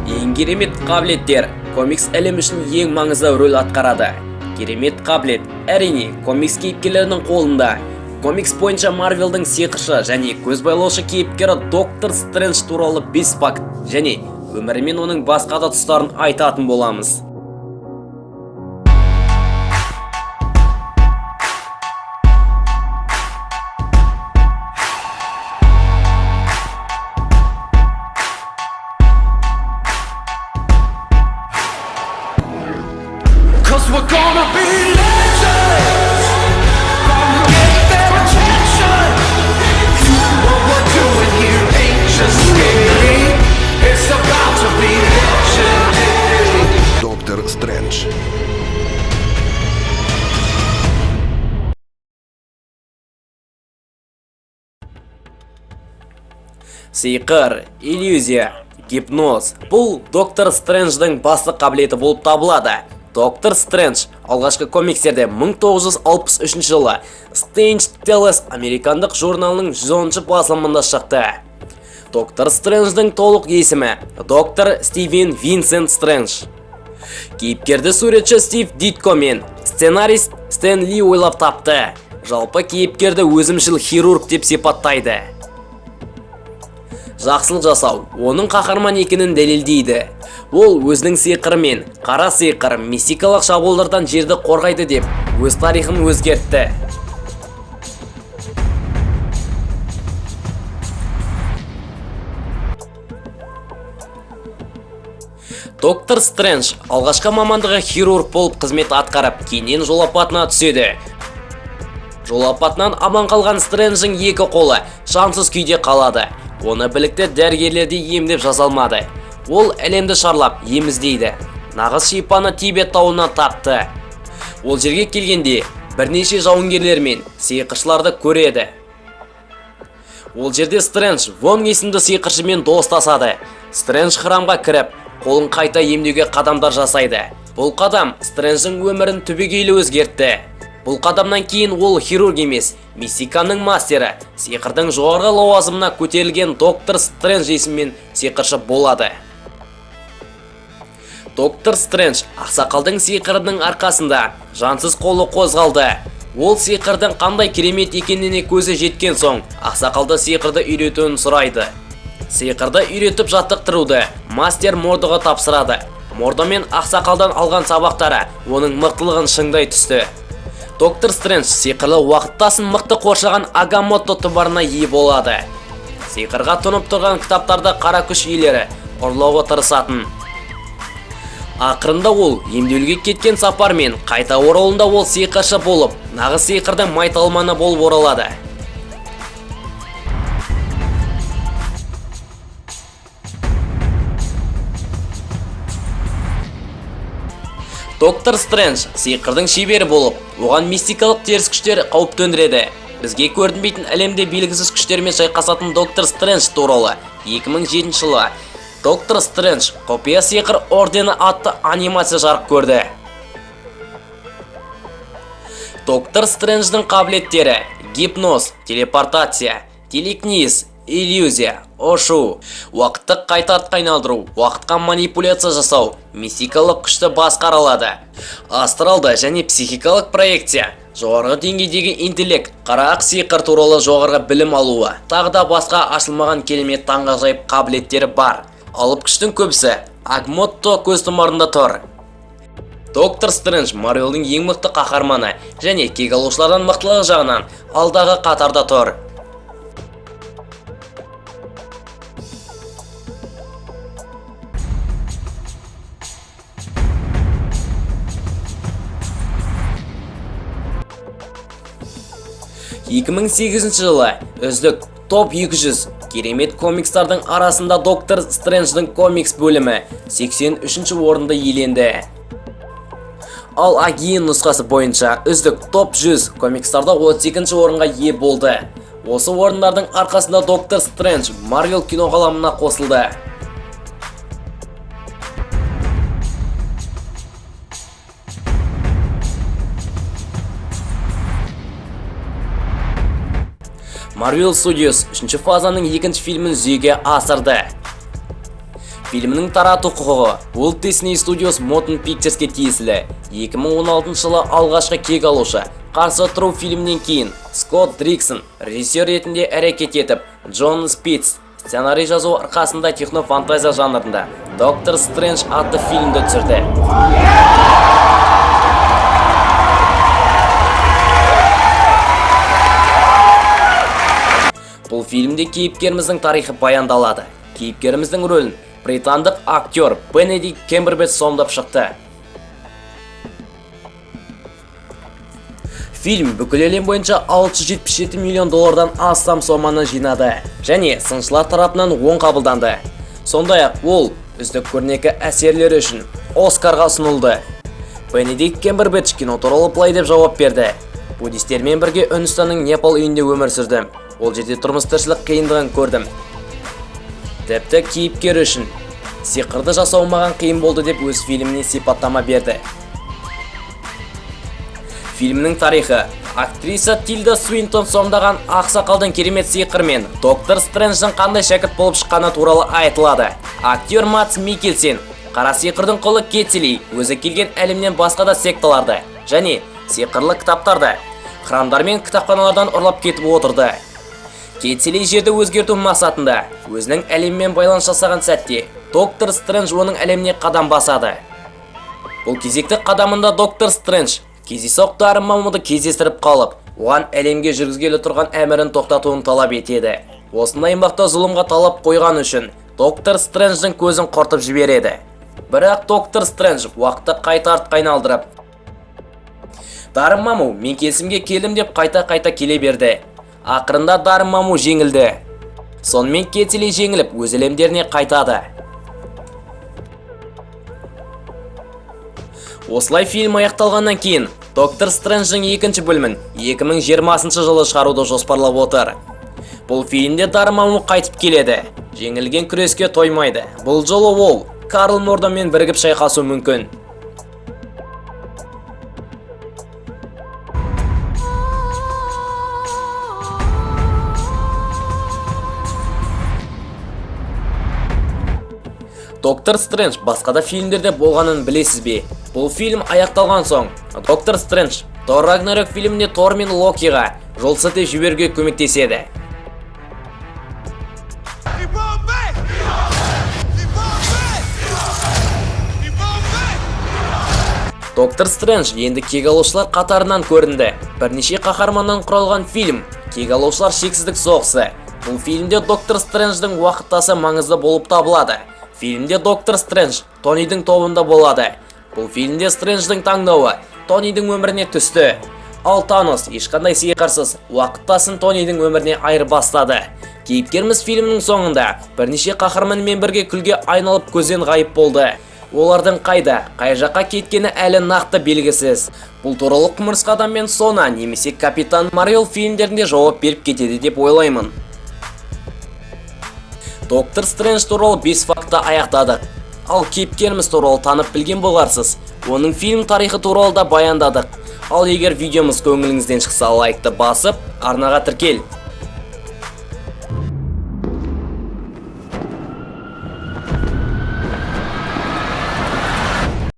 Ең керемет қабілеттер комикс әлемі үшін ең маңызды рөл атқарады. Керемет қабілет, әрине, комикс кейіпкерлерінің қолында. Комикс бойынша Марвелдің сиқыршы және көзбайлаушы кейіпкері Доктор Стрэндж туралы 5 факт және өмірі мен оның басқа да тұстарын айтатын боламыз. Cause we're gonna be legends. Gonna get their attention. What we're doing here ain't just scary. It's about to be legendary. Доктор Стрэндж. Сиқыр, иллюзия, гипноз — бұл Доктор Стрэндждің басты қабілеті болып табылады. Доктор Стрэндж алғашқы комикстерде 1963 жылы Strange Tales американдық журналының 110 басылымында шықты. Доктор Стрэндждің толық есімі Доктор Стивен Винсент Стрэндж. Кейіпкерді суретші Стив Дитко мен сценарист Стэн Ли ойлап тапты. Жалпы кейіпкерді өзімшіл хирург деп сипаттайды. Жақсылық жасау оның қаһарман екенін дәлелдейді. Ол өзінің сиқырымен қара сиқыр, мистикалық шабуылдардан жерді қорғайды деп өз тарихын өзгертті. Доктор Стрэндж алғашқы мамандығы хирург болып қызмет атқарып, кейіннен жол апатына түседі. Жол апатынан аман қалған Стрэндждің екі қолы жансыз күйде қалады. Оны білікті дәрігерлер де емдеп жаза алмады. Ол әлемді шарлап ем іздейді. Нағыз шипаны Тибет тауынан тапты. Ол жерге келгенде бірнеше жауынгерлер мен сиқыршыларды көреді. Ол жерде Стрэндж Вонг есімді сиқыршымен достасады. Стрэндж храмға кіріп, қолын қайта емдеуге қадамдар жасайды. Бұл қадам Стрэндждің өмірін түбегейлі өзгертті. Бұл қадамнан кейін ол хирург емес, мистиканың мастері, сиқырдың жоғарғы лауазымына көтерілген Доктор Стрэндж есімімен сиқыршы болады. Доктор Стрэндж ақсақалдың сиқырының арқасында жансыз қолы қозғалды. Ол сиқырдың қандай керемет екеніне көзі жеткен соң, ақсақалды сиқырды үйретуін сұрайды. Сиқырды үйретіп жаттықтыруды мастер Мордоға тапсырады. Мордо мен ақсақалдан алған сабақтары оның мықтылығын шыңдай түсті. Доктор Стрэндж сиқырлы уақыт тасын мықты қоршаған Агамотто тұмарына ие болады. Сиқырға тұнып тұрған кітаптарды қара күш иелері ұрлауға тырысатын. Ақырында ол емдеуге кеткен сапармен қайта оралуында ол сиқыршы болып, нағыз сиқырдың майталманы болып оралады. Доктор Стрэндж сиқырдың шебері болып, оған мистикалық теріс күштер қауіп төндіреді. Бізге көрінбейтін әлемде белгісіз күштермен шайқасатын Доктор Стрэндж туралы 2007 жылы Доктор Стрэндж құпия сиқыр ордені атты анимация жарық көрді. Доктор Стрэндждің қабілеттері: гипноз, телепортация, телекинез, иллюзия, ұшу, уақытты қайта артқа айналдыру, уақытқа манипуляция жасау, мистикалық күшті басқара алады. Астралды және психикалық проекция, жоғарғы деңгейдегі интеллект, қара ақ сиқыр туралы жоғарғы білім алуы, тағы да басқа ашылмаған керемет таңғажайып қабілеттері бар. Алып күштің көбісі Агмотто көз тұмарында тұр. Доктор Стрэндж Марвелдің ең мықты қаһарманы және кек алушылардан мықтылығы жағынан алдағы қатарда тұр. 2008 жылы үздік топ 200 керемет комикстардың арасында Доктор Стрэндждің комикс бөлімі 83 орынды иеленді. Ал IGN нұсқасы бойынша үздік топ 100 комикстарда 32 орынға ие болды. Осы орындардың арқасында Доктор Стрэндж Марвел кино ғаламына қосылды. Marvel Studios 3 фазаның екінші фильмін жүзеге асырды. Фильмнің тарату құқығы Walt Disney Studios Motion Picturesке тиесілі. 2016 жылы алғашқы кек алушы Қарсы тұру фильмінен кейін Скотт Дриксон режиссер ретінде әрекет етіп, Джон Спитц сценарий жазу арқасында технофантазия жанрында Доктор Стрэндж атты фильмді түсірді. Бұл фильмде кейіпкеріміздің тарихы баяндалады. Кейіпкеріміздің рөлін британдық актер Бенедикт Кембербэтч сомдап шықты. Фильм бүкіл әлем бойынша 677 миллион доллардан астам соманы жинады және сыншылар тарапынан оң қабылданды. Сондай-ақ ол үздік көрнекі әсерлері үшін Оскарға ұсынылды. Бенедикт Кембербэтч кино туралы былай деп жауап берді: «Буддистермен бірге Үндістанның Непал үйінде өмір сүрдім. Ол жерде тұрмыс тіршілік қиындығын көрдім. Тіпті кейіпкер үшін сиқырды жасау маған қиын болды», – деп өз фильміне сипаттама берді. Фильмнің тарихы актриса Тильда Суинтон сомдаған ақсақалдың керемет сиқырмен Доктор Стрэндждің қандай шәкірт болып шыққаны туралы айтылады. Актер Матс Микельсен қара сиқырдың құлы Кетсели өзі келген әлемнен басқа да секталарды және сиқырлы кітаптарды храмдар мен кітапханалардан ұрлап кетіп отырды. Кетселей жерді өзгерту мақсатында өзінің әлеммен байланыс жасаған сәтте Доктор Стрэндж оның әлеміне қадам басады. Бұл кезекті қадамында Доктор Стрэндж кездейсоқ Дормаммуды кездестіріп қалып, оған әлемге жүргізгелі тұрған әмірін тоқтатуын талап етеді. Осындай аймақта зұлымға талап қойған үшін Доктор Стрэндждің көзін құртып жібереді. Бірақ Доктор Стрэндж уақытты қайта артқа айналдырып, «Дормамму, мен келісімге келдім» деп қайта-қайта келе берді. Ақырында Дормамму жеңілді. Сонымен Кетсели жеңіліп, өз әлемдеріне қайтады. Осылай фильм аяқталғаннан кейін Доктор Стрэндждің екінші бөлімін 2020 жылы шығаруды жоспарлап отыр. Бұл фильмде Дормамму қайтып келеді. Жеңілген күреске тоймайды. Бұл жолы ол Карл Мордомен бірігіп шайқасуы мүмкін. Доктор Стрэндж басқа да фильмдерде болғанын білесіз бе? Бұл фильм аяқталған соң Доктор Стрэндж Тор Рагнарёк фильмінде Тор мен Локиға жол сілтеп жіберуге көмектеседі. He brought back! He brought back! He brought back! Доктор Стрэндж енді кек алушылар қатарынан көрінді. Бірнеше қаһарманнан құралған фильм Кек алушылар шексіздік соғысы. Бұл фильмде Доктор Стрэндждің уақыт тасы маңызды болып табылады. Фильмде Доктор Стрэндж Тонидің тобында болады. Бұл фильмде Стрэндждің таңдауы Тонидің өміріне түсті. Ал Танос ешқандай сиқырсыз уақыт тасын Тонидің өміріне айырбастады. Кейіпкеріміз фильмнің соңында бірнеше қаһарманмен бірге күлге айналып көзден ғайып болды. Олардың қайда, қай жаққа кеткені әлі нақты белгісіз. Бұл туралы Құмырсқа адам мен Сона немесе Капитан Марвел фильмдерінде жауап беріп кетеді деп ойлаймын. Доктор Стрэндж туралы 5 факты аяқтадық. Ал кейіпкеріміз туралы танып білген боларсыз. Оның фильм тарихы туралы да баяндадық. Ал егер видеомыз көңіліңізден шықса, лайкты басып, арнаға тіркел.